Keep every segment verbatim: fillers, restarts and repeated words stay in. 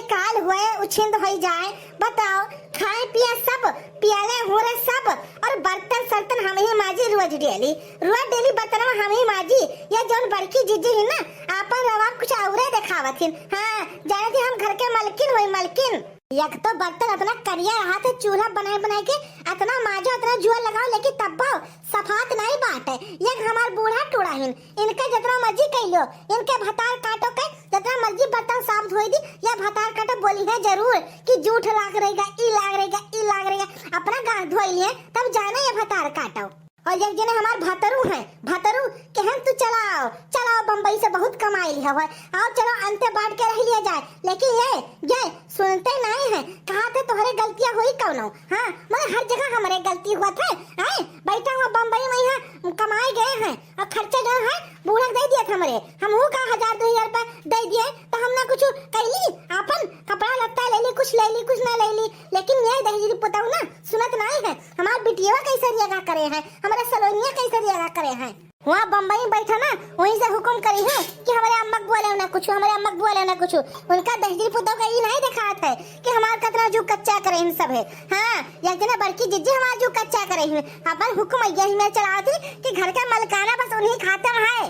काल हुए उछिंद होई जाए, बताओ, खाए पिए सब, पियाले हुरे सब, और बर्तन सर्तन हम ही माजी रोज डेली, रोज डेली बर्तनवा हम ही माजी। ये जौन बड़की जीजी ही ना, आपन रवाब कुछ औरे देखावत हिन। हाँ, जाने थी हम घर के मलकिन होई, मलकिन। एक तो बर्तन अतना करिया रहत है, चूल्हा बनाए बनाए के अतना माजो, अतना जुआ लगाओ, लेकिन तब्बो सफात नाई बाटे। एक हमार बूढ़ा टूड़ा हिन, इनके जतना मर्जी कइलो, इनके भतार काटो के जतना मर्जी बर्तन साफ धोई दी, या भतार काटो बोली है जरूर कि जूठ लाग रहेगा, ई लाग रहेगा, ई लाग रहेगा। अपना गाँव धोई लिए, तब जाने ये भतार काटो। और एक जने हमार भतरू है, भतरू केहन तू चलाओ, चलाओ बम्बई से बहुत कमाई लिया हुआ है, आओ चलो अंते बांट के रह लिया जाए। लेकिन ये, ये सुनते नहीं है, कहा थे तोहरे गलतियां हुई कौनो? हाँ, मगर हर जगह हमारे गलती हुआ थे, हैं? बैठा हुआ बम्बई में यहाँ कमाए गए हैं और खर्चा जो है बूढ़ा दे दिया था हमरे, हम हूँ का हजार दो हजार रुपया दे दिए तो हम ना कुछ कैली, अपन कपड़ा लत्ता ले ली, कुछ ले ली, कुछ ना ले ली, लेकिन ये दहेजरी पुताऊ ना सुनत नहीं है। हमार बिटिया कैसे रिया करे है, हमारे सलोनिया कैसे रिया करे है। वहाँ बम्बई में बैठा ना, वहीं से हुकुम करी है कि हमारे अम्मा के बोले ना कुछ, हमारे अम्मा के बोले ना कुछ। उनका दहेजरी पुतोह का ई नहीं दिखात है कि हमार कितना जू कच्चा करे इन सब है। हाँ, एक जने बड़की जिज्जी हमार जू कच्चा करे ही, अपन हुकुम यही में चलावत ही कि घर का मलकाना बस उन्हीं खाते में है।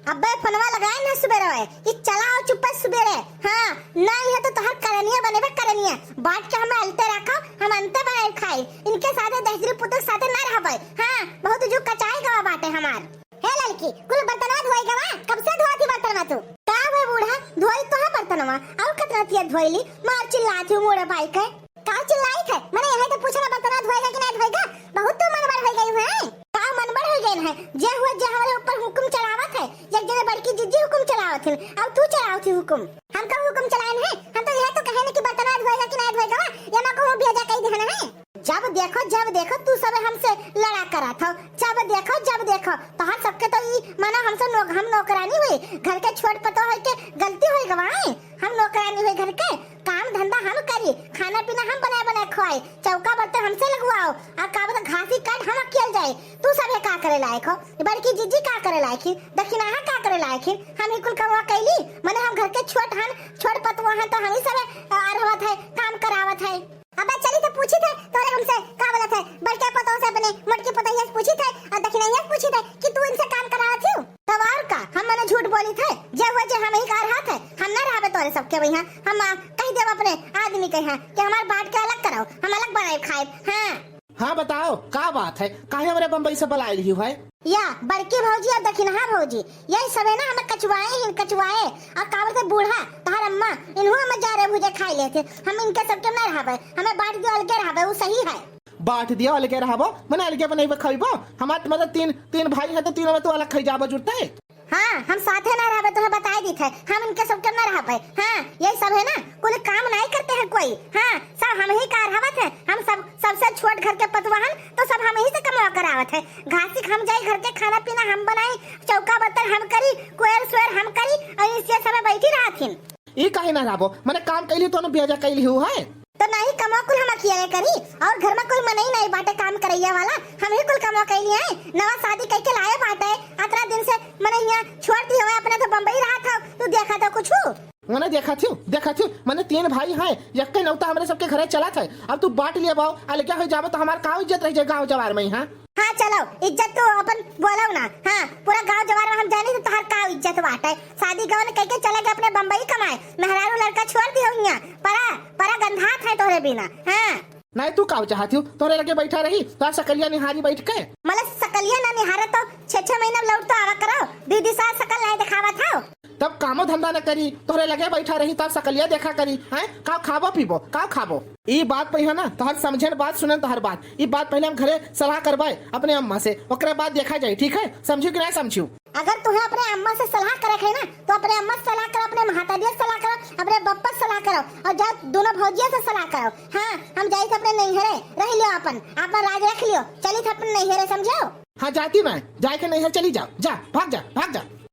अब्बे फोनवा लगाए ना सुबेरे कि चलाओ चुप्पे सुबेरे। हाँ, नहीं है तो तोहर करनिया बने बे करनिया, बांट के हमें अलते रखो, हम अंते बनाए खाई। इनके साथे दहेजरी पुतोह के साथे ना रहबे। हाँ, बहुत जू कचाई गवा बाटे हमार। हे लड़की, कुल बर्तनवा धोई गवा, कब से धोती बर्तनवा तू? का हुए बूढ़ा, धोई तो है बर्तनवा, और कितना तिया धोई ली, मार चिल्लाती हूँ मूड़े पाई के। का चिल्लाई थे? मने यही तो पूछना बर्तनवा धोएगा कि नहीं धोएगा? बहुत तो मनबड़ हो गई है। का मनबड़ हो गए है? जे हुए जे हमारे ऊपर हुकुम चलावत है, एक जने बड़की जिज्जी हुकुम चलावत है, अब तू चलावत ही हुकुम। हम का हुकुम चलाए है? हम तो यह तो कहे न कि बर्तनवा धोएगा कि नहीं धोएगा, ये ना कहूँ भेजा कही देना है। जब देखो, जब देखो तू सब हमसे लड़ा करत हो, जब देखो, जब देखो तोहर सबके तो ई मानो हमसे नौक-, हम नौकरानी हुई, घर के छोट पतोह होई के गलती होई गवाए, हम नौकरानी हुई घर के, काम धंधा हम करी, खाना पीना हम बनाए बनाए खवाई, चौका बर्तन हमसे लगवाओ, और का बता घासी काट हम अकेल जाए, तू सब का करे लायक हो, बड़की जीजी का करे लायक ही, दखिनाहा का करे लायक ही, हम ही कुल कमवा कैली, मने हम घर के छोट हन, छोट पतोह हन तो हम ही सब अरहवत है, काम करावत है। अबे चली तो पूछी थे, तोरे हमसे का बोलत है? बड़के पतोह से अपने मोटकी पतोहिया से पूछी थे, और दखिनैया से पूछी थे कि तू इनसे काम करावत हूँ। तब और का, हम मने झूठ बोली थे, जे हुआ जे हम ही का रहा थे, हम ना रहबे तोरे सबके वहाँ, हम आ, कह देब अपने आदमी के यहाँ कि हमार बांट के अलग कराओ, हम अलग बनाए खाए। हाँ। हाँ बताओ, का बात है, काहे हमरे बम्बई से बुलाए लिही है? या बड़की भौजी और दखिनहा भौजी, यही सबे ना हमें कचुआए ही कचुआए। और का बोलते बूढ़ा, तोहर अम्मा, इन्हों हमें जा रहे भुजे खाई लेते, हम इनके सबके ना रहबे, हमें बांट दियो अलगे रहबे, वो सही है। बांट दियो अलगे रहबो, मने अलगे बनैबे खइबो, हमार मतलब तीन, तीन भाई है तो तीनों में तू अलग खाई जाबो जुड़ते। हाँ, हम साथे ना रहबे, तोहे बताई दी थे, हम इनके सबके ना रहबे। हाँ, यही सब है ना, कुल काम नहीं करते हैं कोई। हाँ, सब हम ही का रहबत है, हम सब, सबसे छोट घर के पतोह हन, तो सब हम ही से कमवा करावत है। घासी हम जाई, घर के खाना पीना हम बनाई, चौका बर्तन हम करी, कोयर सोयर हम करी, और इस ये समय बैठी रहत हिन। ई काहे ना रहबो? मने काम कैली तो न ब्याजा कैली हु है। तो नहीं कमवा कुल हम अकेले करी, और घर में कोई मनई नहीं बाटे काम करैया वाला, हम ही कुल कमवा कैली है। नवा शादी करके लाए बाटे, अतना दिन से मने यहाँ छोड़ दी हुए, अपने तो बम्बई रहा था, तू देखा तो कुछ। मने देखा थी, देखा थी, मने तीन भाई हैं, यक्के नौता हमरे सबके घरे चला था। अब तू बांट लिया बाओ, अलगे हो जाबो तो हमार का इज्जत रह जाए गाँव जवार में यहाँ? हाँ, चलो, इज्जत तो अपन बोलो ना। हाँ, पूरा गाँव जवार में हम जानी तो तोहार का इज्जत बाटे। शादी गवन कइके चले गए अपने बम्बई कमाए, मेहरारू लड़का छोड़ दियो हियाँ, परा, परा गंधात है तोहरे बिना। हाँ। नहीं, तू का चाहत हूँ, तोहरे लगे बैठा रही, तोहर सकलिया निहारी बैठ के। मतलब सकलिया ना निहारे तो छह छह महीना लौट तो आवा करो, दीदी सास सकल नहीं दिखावा था। तब कामो धंधा न करी, तोहरे लगे बैठा रही, तब सकलिया देखा करी, हैं? का खाबो पीबो, का खाबो? ई बात पे है ना, तोहर समझन बात, सुनन तोहर बात। ई बात पहले हम घरे सलाह करबाए अपने अम्मा से, ओकरे बाद देखा जाए, ठीक है? समझू कि नहीं समझू? अगर तुम्हें अपने अम्मा से सलाह करे है ना, तो अपने अम्मा से सलाह करो, अपने महतारी से सलाह करो, अपने बप्पा से सलाह करो, और जाओ दोनों भौजिया से सलाह करो। हाँ, हम जाई थे अपने नैहरे, रह लियो अपन, अपन राज रख लियो, चली थे अपने नैहरे, समझो? हाँ, जाती मैं, जाए के नैहर चली जाओ, जा, भाग जा, भाग जा।